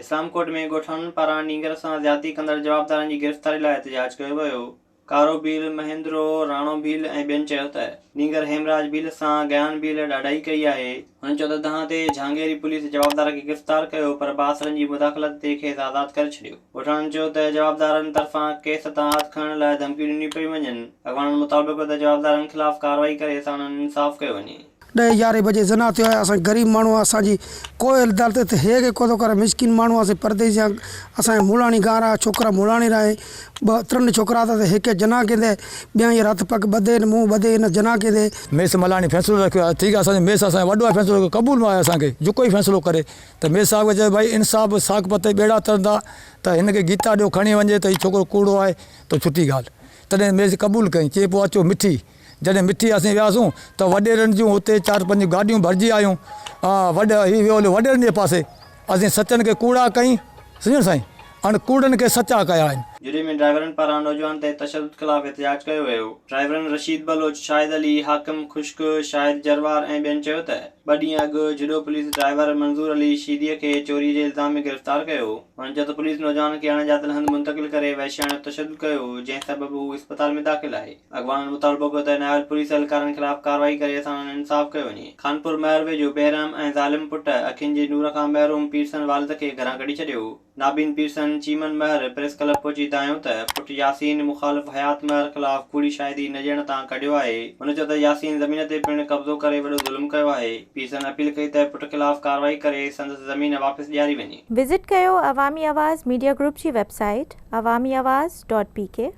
اسلام ڪوٽ ۾ ڳوٺاڻن پاران نينگر سان زيادتي ڪندڙ جوابدارن جي گرفتاري لاء احتجاج ڪيو ويو. ڪارو ڀيل، مهندرو، راڻو ڀيل ۽ ٻين چيو ته نينگر هيمراج ڀيل سان گيان ڀيل ڏاڍائي ڪئي آهي. هنن چيو ته دانهن تي جهانگيري پوليس جوابدار کي گرفتار ڪيو پر بااثرن جي مداخلت تي کيس آزاد ڪري ڇڏيو. ڳوٺاڻن چيو ته جوابدارن طرفان ڪيس تان هٿ کڻڻ لاء ڌمڪيون ڏنيون پيون وڃن. اڳواڻن مطالبو ڪيو ته جوابدارن خلاف ڪارروائي ڪري ساڻن انصاف ڪيو وڃي. ڏهه يارهين بجي زنا ٿيو آهي اسان غريب ماڻهو آهيون اسان جي ڪوئي عدالت اتي هي کي ڪو ٿو ڪري مسڪين ماڻهو آهيون اسين پرديسي آهيون اسان جي مولاڻي گار آهي ڇوڪرا مولاڻي را آهي ٻه ٽن ڇوڪرا اٿس هڪ جنا ڪيندي ٻيا هينئر هٿ پڳ ٻڌي نه منهن ٻڌي نه جنا ڪيندي. ميس ملاڻي فيصلو رکيو آهي ٺيڪ آهي اسان جو ميس اسان جو وڏو آهي فيصلو رکيو قبول آهي اسان کي جيڪو ئي فيصلو ڪري ته ميس صاحب کي چيو ڀائي انصاف ساک پتي ٻيڙا ترندا ته هن کي گيتا ڏيو کڻي وڃي ته هي ڇوڪرو ڪوڙو آهي ته ڇٽي ڳالهه تڏهن ميس قبول ڪئي چي پوء اچو مٺي جڏهن مٺي اسين وياسون ته وڏيرن جون اتي چار پنج گاڏيون ڀرجي آيون. وڏ هي ويو هليو وڏيرن جي پاسي. اسين سچن کي ڪوڙا ڪئين، سمجهيو نه سائين، اڻ ڪوڙن کي سچا ڪيا آهن. جهڏي ۾ ڊرائيورن پاران نوجوان تي تشدد خلاف احتجاج ڪيو ويو. ڊرائيورن رشيد بلوچ، شاهد علي، حاڪم خشڪ، شاهد جروار ۽ ٻين چيو ته ٻه ڏينهن اڳ جهڏو پوليس ڊرائيور منظور علي شيدي کي چوري جي الزام ۾ گرفتار ڪيو. هن چيو ته پوليس نوجوان کي اڻڄاتل هنڌ منتقل ڪري وحشياڻو تشدد ڪيو، جنهن سبب هو اسپتال ۾ داخل آهي. اڳواڻن مطالبو ڪيو ته نااهل پوليس اهلڪارن خلاف ڪارروائي ڪري ساڻن انصاف ڪيو وڃي. خانپور مهر ويجهو بيرحم ۽ ظالم پٽ اکين جي نور کان محروم پيرسن والد کي گهران ڪڍي ڇڏيو. نابين پيرسن چيمن مهر پريس ڪلب پهچي دانهيو ته پٽ ياسين مخالف حيات مهر خلاف ڪوڙي شاهدي نه ڏيڻ تان ڪڍيو آهي. هن چيو ته ياسين زمين تي پڻ قبضو ڪري وڏو ظلم ڪيو آهي. پيرسن اپيل ڪئي ته پٽ خلاف ڪارروائي ڪري سندس زمين واپس ڏياري وڃي. وزٽ ڪيو عوامي آواز ميڊيا گروپ جي website Awami Awaz dot P K.